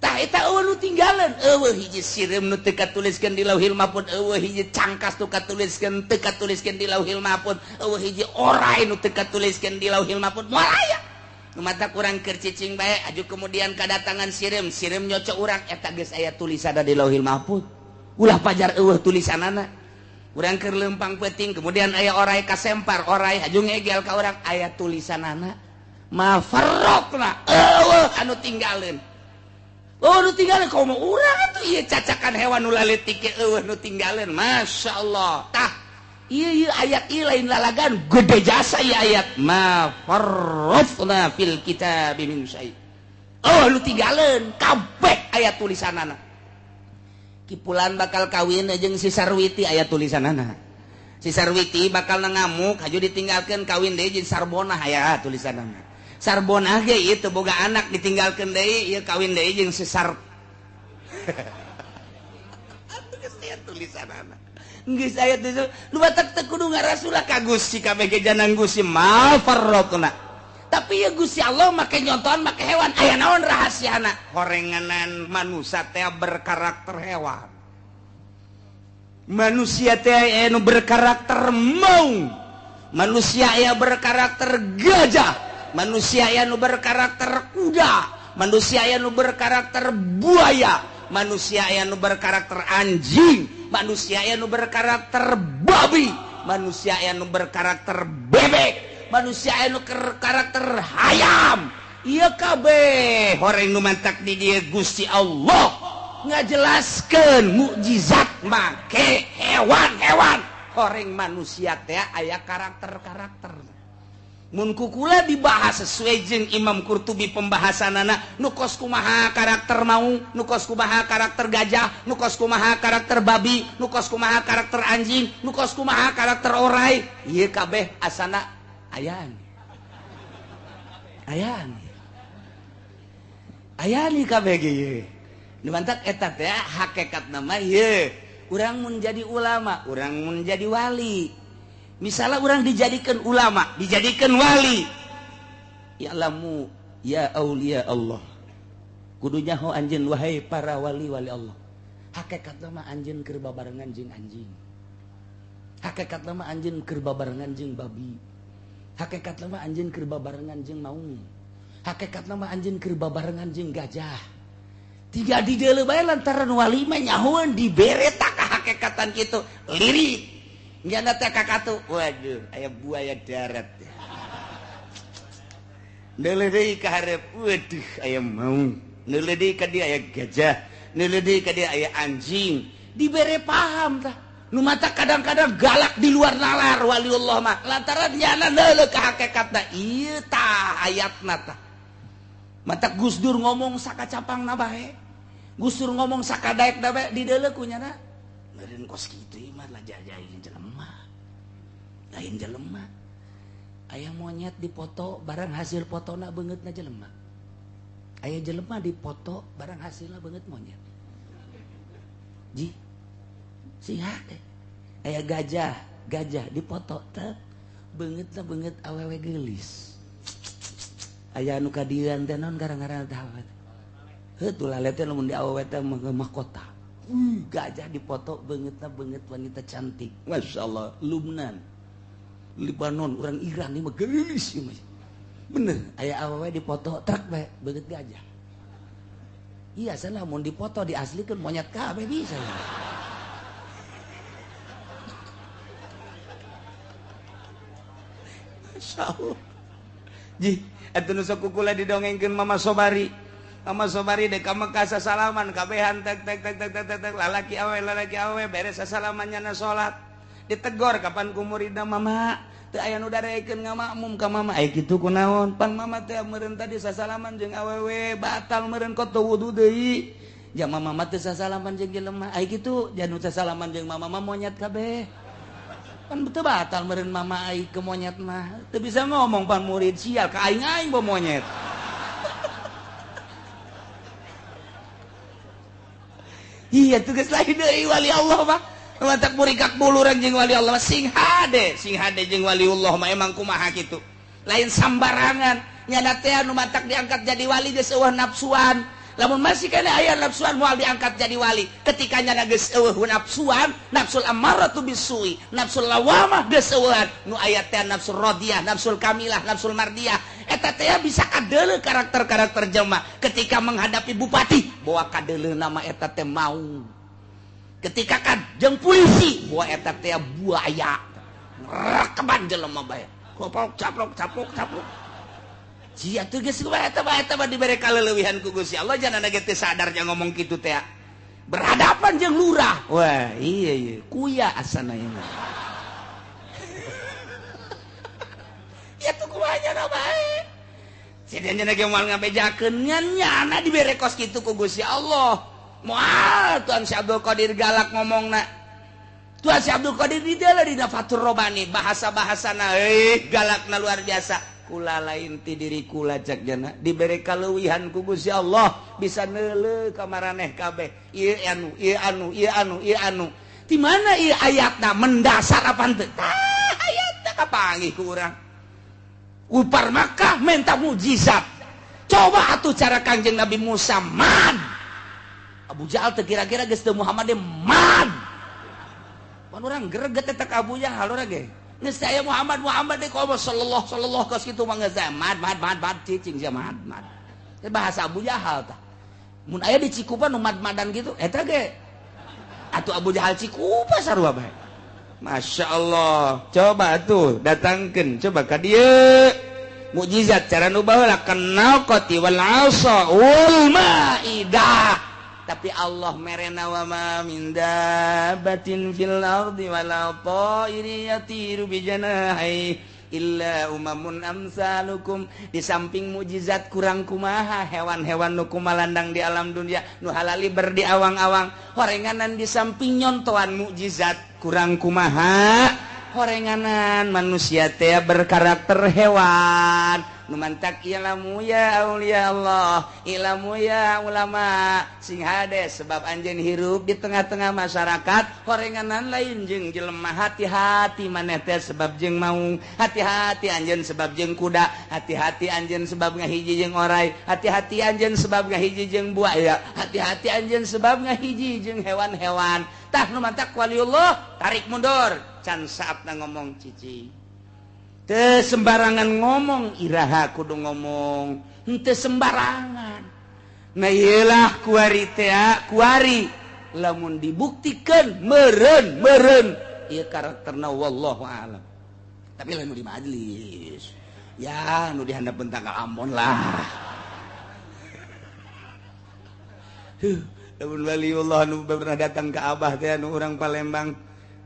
Tah eta eueuh nu tinggalan, eueuh hiji sireum nu teu katuliskeun di Lauhil Mahfuz, eueuh hiji cangkas nu katuliskeun teu katuliskeun di Lauhil Mahfuz, eueuh hiji orai nu teu katuliskeun di Lauhil Mahfuz. Moal aya. Nu mata kurang keur cicing bae aju kemudian kadatangan sireum, sireum nyocok urang eta geus aya tulisanna di Lauhil Mahfuz. Ulah pajar eueuh tulisanana. Urang keur leumpang peuting kemudian aya orai kasempar, orai aju ngegel ka urang aya tulisanana. Ma farraqna eueuh anu tinggalin. Oh nu tinggalin komo urang atuh ieu cacakan hewan nu laletik ge eueuh nu tinggalin. Masya Allah. Tah ieu ieu ayat ieu lain lalagan gede jasa ieu ayat ma farrafna fil kitab min syai. Oh nu tinggalin kabeh aya tulisanana. Kipulan bakal kawin jeung si Sarwiti aya tulisanana. Si Sarwiti bakal ngamuk haju ditinggalkeun kawin deui jeung Sarbonah aya tulisanana. Sarbonah ge ieu teu boga anak ditinggalkeun deui ieu kawin deui jeung si Sar. Atuh geus aya tulisanana. Geus aya tulisan nu batak teu kudu ngarasulah ka Gusti kabeh ge janang Gusti ma farraqna. Tapi ya Gusti Allah make nyontohan make hewan aya naon rahasiana? Horenganan manusia teh berkarakter hewan. Manusia teh aya nu berkarakter maung. Manusia aya berkarakter gajah. Manusia aya nu berkarakter kuda, manusia aya nu berkarakter buaya, manusia aya nu berkarakter anjing, manusia aya nu berkarakter babi, manusia aya nu berkarakter bebek, manusia aya nu berkarakter hayam. Ieu kabeh horeng nu mantak di dieu Gusti Allah ngajelaskeun mukjizat make hewan-hewan. Horeng manusia teh aya karakter-karakter. Mun kukula dibahas sesuai jeung Imam Qurtubi pembahasanana nu kos kumaha karakter maung, nu kos kumaha karakter gajah, nu kos kumaha karakter babi, nu kos kumaha karakter anjing, nu kos kumaha karakter orai. Ieu kabeh asana ayaan. Ayaan. Ayaan ieu kabeh ge ieu. Nu mantak eta teh hakikatna mah ieu. Urang mun jadi ulama, urang mun jadi wali. Misalnya orang dijadikan ulama, dijadikan wali. Ya'lamu ya aulia Allah. Kudu nyaho anjeun wahai para wali-wali Allah. Hakikatna mah anjeun keur babarengan jeung anjing. Hakikatna mah anjeun keur babarengan jeung babi. Hakikatna mah anjeun keur babarengan jeung maung. Hakikatna mah anjeun keur babarengan jeung gajah. Tiga di deuleu bae lantaran wali mah nyahoeun dibere tak hakikatan kitu. Lirik nyana teh kakatu, waduh, aya buaya darat. Neuleuh deui ka hareup, waduh, aya maung. Neuleuh deui ka dieu aya gajah, neuleuh deui ka dieu aya anjing. Dibere paham tah. Nu mata kadang-kadang galak di luar nalar waliullah mah. Lantaran nyana neuleuh ka hakikatna, ieu tah ayatna tah. Mata Gus Dur ngomong sakacapangna bae. Gus Dur ngomong sakadaekna bae di deuleuh ku nyana. Meureun kos kitu mah lah jajain jelema. Lain jelema. Aya monyet dipoto barang hasil fotona beungeutna jelema. Aya jelema dipoto barang hasilna beungeut monyet. Ji. Sing hade. Aya gajah, gajah dipoto teh beungeutna beungeut awewe geulis. Aya anu kadieuan teh naon gara-gara teh awewe. Heuh tuh lale teh lamun di awewe teh mahkota. Gajah dipoto beungeutna beungeut wanita cantik. Masya Allah, Lubnan, Libanon, orang Iran ini mah geulis ieu mah. Bener, aya awewe dipoto truk bae beungeut gajah. Iya, salah mun dipoto diaslikeun monyet kabeh bisa. Masya Allah. Ji, atuh nu sok kukula didongengkeun Mama Sobari. Mama Sobari dek ka Mekah sasalaman kabehan tek tek tek tek tek tek lalaki awe beres sasalaman nyana salat. Ditegor kapan ku muridna mama teu aya nu darekeun ngamakmum ka mama. Ai kitu kunaon? Pan mama teh meureun tadi sasalaman jeung awewe batal meureun koto wudu deui. Ja mama mah teu sasalaman jeung jelema. Ai kitu janu sasalaman jeung mama mah monyet kabeh. Pan teu batal meureun mama ai ke monyet mah. Teu bisa ngomong pan murid sial ka aing-aing bo monyet. Iya tugas lain deui wali Allah mah. Mantak murikak bulurang jeung wali Allah sing hade jeung waliullah mah emang kumaha kitu. Lain sambarangan nyana teh anu mantak diangkat jadi wali geus eueuh nafsuan. Lamun masih kana aya nafsuan moal diangkat jadi wali. Ketika nyana geus eueuh nafsuan, nafsul ammaratu bisui, nafsul lawamah geus eueuhan, nu aya teh nafsul radiyah, nafsul kamilah, nafsul mardiyah. Eta teh bisa kadeuleuh karakter-karakter jelema ketika menghadapi bupati, bawa kadeuleuh nama eta teh maung. Ketika ka jeung polisi, bawa eta teh buaya. Rekeban jelema bae. Koplok caplok caplok caplok. Sia tuh geus kumaha eta mah eta mah dibere kaleuwihan ku Gusti Allah jangan ge teu sadar nya ngomong kitu teh. Berhadapan jeung lurah. Wah, iya iya, kuya asana ieu mah. Ya tuh kumaha nya bae. Sia nya ge moal ngabejakeun nya nyana dibere kos kitu ku Gusti Allah. Moal Tuhan Syekh Abdul Qadir galak ngomongna. Tuhan Syekh Abdul Qadir di dieu dina Fathur Robani bahasa-bahasana euy galakna luar biasa. Kula lain ti diri kula cak jana dibere kaleuwihan ku Gusti Allah bisa neuleuh ka maraneh kabeh ieu anu ieu anu ieu anu ieu anu di mana ieu ayatna mendasar apa henteu tah ayatna kapanggih ku urang upar Makkah minta mujizat coba atuh cara Kangjeng Nabi Musa man Abu Jahal teu kira-kira geus teu Muhammad de man pan urang greget eta ka Abu Jahal urang ge geus aya Muhammad Muhammad de komo sallallahu sallallahu kos kitu mah geus mad mad mad mad cicing sia mad mad. Bahasa Abu Jahal tah. Mun aya di Cikupa nu mad-madan kitu eta ge atuh Abu Jahal Cikupa sarua bae. Masya Allah. Coba atuh datangkeun coba ka dieu. Mukjizat cara nu baheula kenal qati wal asa wal maidah. Tapi Allah merena wa ma min dabbatin fil ardi wala ta'irin yatiru bi janahi illa umamun amsalukum. Di samping mukjizat kurang kumaha hewan-hewan nu kumalandang di alam dunia nu halali berdi awang-awang horenganan di samping nyontoan mukjizat kurang kumaha horenganan manusia teh berkarakter hewan. Nu mantak ilamu ya aulia Allah, ilamu ya ulama sing hade sebab anjeun hirup di tengah-tengah masyarakat horenganan lain jeung jelema. Hati-hati maneh teh sebab jeung maung, hati-hati anjeun sebab jeung kuda, hati-hati anjeun sebab ngahiji jeung orai, hati-hati anjeun sebab ngahiji jeung buaya, hati-hati anjeun sebab ngahiji jeung hewan-hewan. Tah nu mantak waliullah tarik mundur can saatna ngomong cicing. Teu sembarangan ngomong iraha kudu ngomong henteu sembarangan. Nah ieulah kuari teh kuari lamun dibuktikeun meureun meureun ieu karakterna wallahu alam. Tapi lamun di majelis ya nu dihandapeun tanggal ambon lah. Lamun waliullah nu pernah datang ke abah teh nu urang Palembang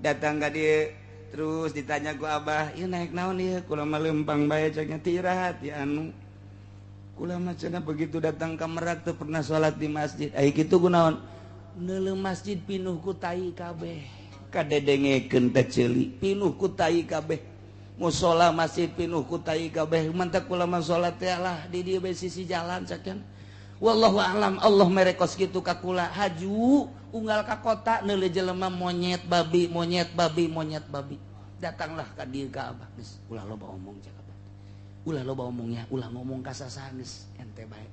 datang ka dieu terus ditanya ku abah, ieu naik naon ieu? Kula mah leumpang bae cek nya ti iraha ti anu. Kula mah cenah begitu datang ka Merak teu pernah salat di masjid. Ai kitu kunaon? Neuleuh masjid pinuh ku tai kabeh. Kadedengekeun teh ceuli, pinuh ku tai kabeh. Musala masjid pinuh ku tai kabeh. Mantak kula mah salat teh lah di dieu bae sisi jalan cek. Wallahu a'lam, Allah mere kos kitu ka kula. Haju unggal ka kota neuleuh jelema monyet babi, monyet babi, monyet babi. Datanglah ka dieu ka abah geus ulah loba omong cek abah. Ulah loba omongnya, ulah ngomong ka sasaha geus ente bae.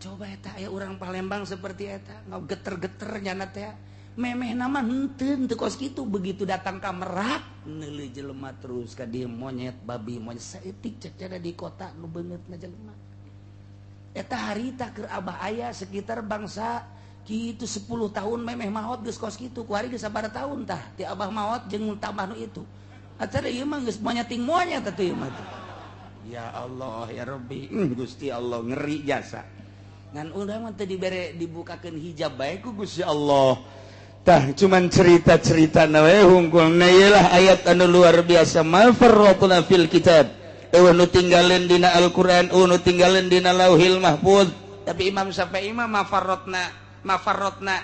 Coba eta aya urang Palembang seperti eta, ngageter-geter nyana teh. Memehna mah henteu teu kos kitu, begitu datang ka Merak neuleuh jelema terus ka dieu monyet babi, monyet saeutik cek cara di kota nu beungeutna jelema. Eta harita keur abah aya sekitar bangsa kitu 10 tahun memeh maot geus kos kitu kuari geus sabaraha tahun tah ti abah maot jeung tambah nu itu. Acara ieu mah geus monyeting monyet atuh ieu mah. Ya Allah ya Rabbi, Gusti Allah ngeri jasa. Ngan urang mah teu dibere dibukakeun hijab bae ku Gusti Allah. Tah cuman cerita-cerita na we hungkul. Nah ieu lah ayat anu luar biasa ma farratna fil kitab. Eueuh nu tinggalin dina Al-Qur'an, eueuh nu tinggalin dina Lauhil Mahfuz. Tapi Imam Syafi'i mah mafarrotna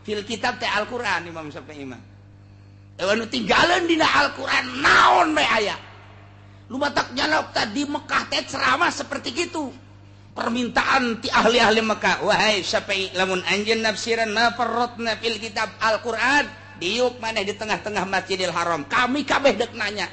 fil kitab teh Al-Qur'an Imam Syafi'i mah. Eueuh nu tinggalin dina Al-Qur'an naon bae aya. Lu batak nyalok tadi Mekah teh ceramah seperti gitu. Permintaan ti ahli-ahli Mekah, wahai Syafi'i lamun anjeun nafsiran mafarrotna fil kitab Al-Qur'an, diuk maneh di tengah-tengah Masjidil Haram. Kami kabeh deuk nanya.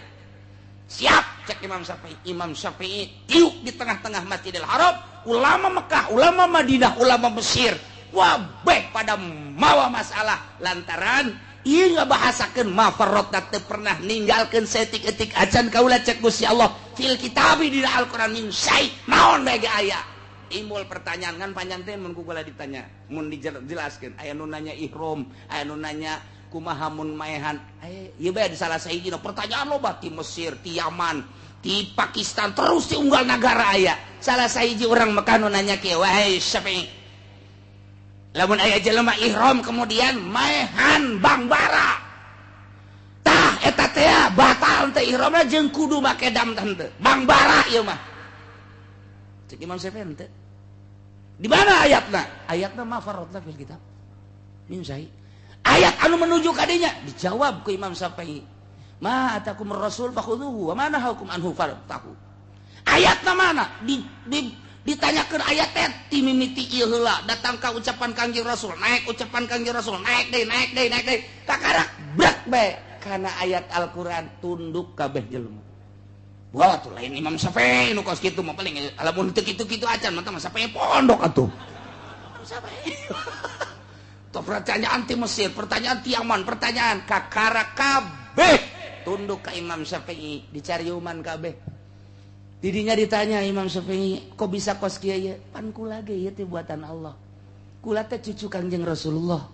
Siap cek Imam Syafi'i. Imam Syafi'i tiuk di tengah-tengah Masjidil Haram, ulama Mekah, ulama Madinah, ulama Mesir, wabeh pada mawa masalah lantaran ieu ngabahasakeun mafarrotna teu pernah ninggalkeun saeutik-eutik acan kaula cek Gusti Allah fil kitabi dina Al-Qur'an min syai naon bae ge aya. Timbul pertanyaan kan panjang teh mun ku kula ditanya, mun dijelaskeun aya nu nanya ihram, aya nu nanya kumaha mun maehan, ieu bae di salah sahiji pertanyaan loba ti Mesir, ti Yaman, ti Pakistan, terus ti unggal nagara aya. Salah sahiji urang Mekah nu nanya kieu, wahai Syafi'i, lamun aya jelema ihram kemudian maehan bangbara, tah eta teh batal teh ihramna jeung kudu make dam teh bangbara ieu mah. Cek Imam Syafi'i teh. Di mana ayatna? Ayatna ma farratna fil kitab min syai. Ayat anu menuju kadinya dijawab ku Imam Syafi'i. Ma atakum rasul fakhudhuhu wa ma nahakum anhu fantahu. Ayatna mana? Ditanyakeun ayat teh ti mimiti ieu heula datang ka ucapan Kangjeng Rasul, naik ucapan Kangjeng Rasul, naik deui, naik deui, naik deui. Kakarak brek bae kana ayat Al-Qur'an tunduk kabeh jelema. Wah tuh lain Imam Syafi'i nu kos kitu mah paling lamun teu kitu-kitu acan mah Syafi'i pondok atuh. Imam Syafi'i. Tuh pertanyaan ti Mesir, pertanyaan ti Yaman, pertanyaan kakara kabeh tunduk ka Imam Syafi'i, dicariuman kabeh. Didinya ditanya Imam Syafi'i, kok bisa kos kieu ieu? Pan kula ge ieu teh buatan Allah. Kula teh cucu Kangjeng Rasulullah.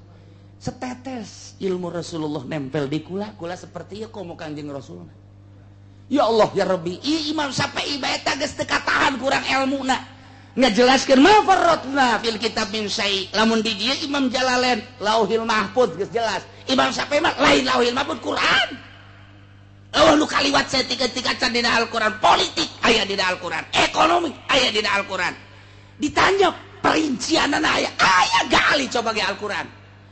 Setetes ilmu Rasulullah nempel di kula, kula seperti ieu komo Kangjeng Rasulullah. Ya Allah ya Rabbi, Imam Syafi'i bae teh geus teu katahan kurang elmuna. Ngajelaskeun ma farratna fil kitab min syai. Lamun di dieu Imam Jalalain Lauhil Mahfuz geus jelas. Imam Syafi'i mah lain Lauhil Mahfuz Quran. Eueuh nu kaliwat saeutik-eutik acan dina Al-Qur'an. Politik aya dina Al-Qur'an, ekonomi aya dina Al-Qur'an. Ditanya perincianana aya, aya gali coba ge Al-Qur'an.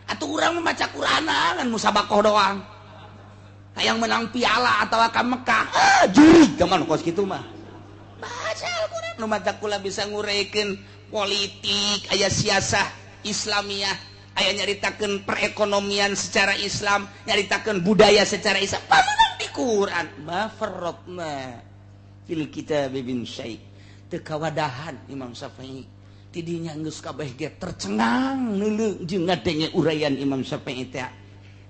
Atuh urang mah maca Qur'an ngan musabakoh doang. Hayang menang piala atau ka Mekah. Ah, jurig ka kos kitu mah. Baca Al-Qur'an nu maca kula bisa nguraikan politik, aya siasah Islamiyah, aya nyaritakeun perekonomian secara Islam, nyaritakeun budaya secara Islam. Pamenang di Quran. Ma farratna fil kitabi min syai. Teu kawadahan Imam Syafi'i. Tidinya geus kabeh ge tercengang neuleuh jeung ngadenge uraian Imam Syafi'i teh.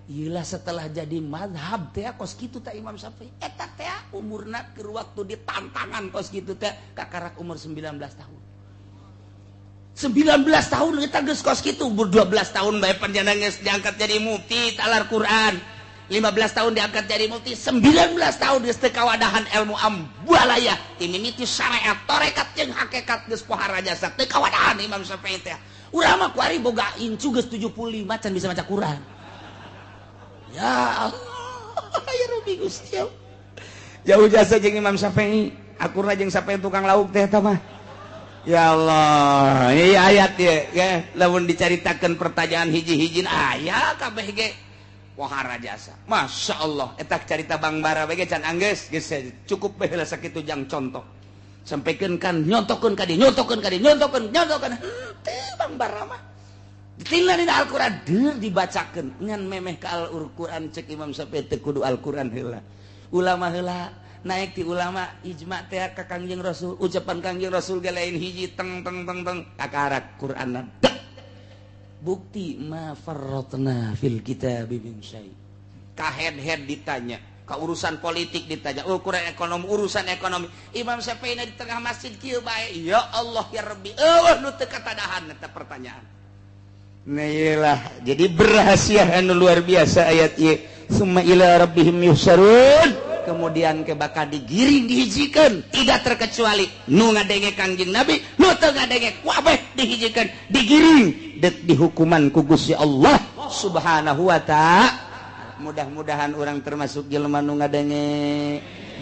Iyalah setelah jadi madhab teh kos kitu teh Imam Syafi'i. Eta teh umurna keur waktu ditantangan kos kitu teh kakarak umur 19 tahun. 19 tahun kita geus kos kitu, umur 12 tahun bae panjenengan geus diangkat jadi mufti talar Quran. 15 tahun diangkat jadi mufti, 19 tahun geus teu kawadahan ilmu ambalaya. Ti mimiti syariat, tarekat jeung hakikat geus pohara jasa teu kawadahan Imam Syafi'i teh. Urang mah kuari boga incu geus 75 can bisa maca Quran. Ya Allah, ya Rabbi Gusti. Jauh jasa jeung Imam Syafi'i, akurna jeung Syafi'i tukang lauk teh eta mah. Ya Allah, ini ayat ya, ya. Lamun dicaritakan pertanyaan hiji-hiji aya kabeh ge wahara jasa. Masya Allah, eta carita Bang Bara bae can anggeus, geus cukup bae lah sakitu jang contoh. Sampaikan kan nyontokeun ka dieu, nyontokeun ka dieu, nyontokeun, nyontokeun. Henteu Bang Bara mah. Ditinggal dina Al-Qur'an deur dibacakeun ngan memeh ka Al-Qur'an cek Imam Syafi'i teu kudu Al-Qur'an heula. Ulama heula naik di ulama ijma teh ka Kangjeng Rasul, ucapan Kangjeng Rasul ge lain hiji teng teng teng teng kakarak Qur'anna. Bukti ma farratna fil kitabi min syai. Ka head-head ditanya, ka urusan politik ditanya, ukuran ekonomi, urusan ekonomi. Imam Syafi'i di tengah masjid kieu bae, ya Allah ya Rabbi, eueuh nu teu katadahan eta pertanyaan. Nah iyalah, jadi berhasia anu luar biasa ayat ieu. Summa ila rabbihim yuhsyarun. Kemudian ke bakal digiring dihijikan, tidak terkecuali nu ngadenge Kangjeng Nabi, nu teu ngadenge kabeh dihijikan, digiring dek dihukuman ku Gusti Allah Subhanahu wa ta'ala. Mudah-mudahan orang termasuk jelema nu ngadenge,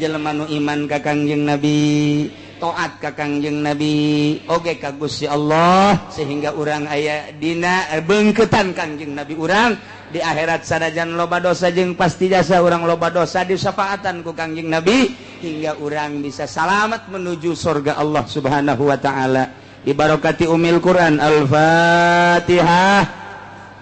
jelema nu iman ka Kangjeng Nabi, taat ka Kangjeng Nabi, oge ka Gusti Allah, sehingga urang aya dina beungkeutan Kangjeng Nabi urang di akhirat. Sanajan loba dosa jeung pasti jasa urang loba dosa disafaatan ku Kangjeng Nabi hingga urang bisa salamat menuju surga Allah Subhanahu wa taala. Dibarokati umil Quran. Al-Fatihah.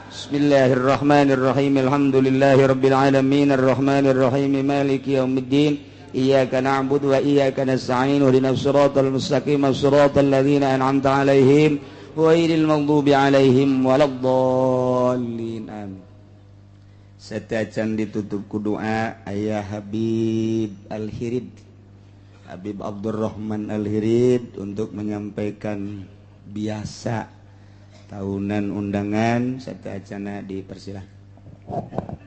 Bismillahirrahmanirrahim. Alhamdulillahirabbil alamin arrahmanirrahim maliki yaumiddin. Iyyaka na'budu wa iyyaka nasta'in ihdinas siratal mustaqim siratal ladzina an'amta 'alaihim ghairil maghdubi 'alaihim waladdallin. Amin. Setacan ditutup ku doa ayah Habib Al-Hirid, Habib Abdurrahman Al-Hirid untuk menyampaikan biasa tahunan undangan. Sateuacanna dipersilahkan.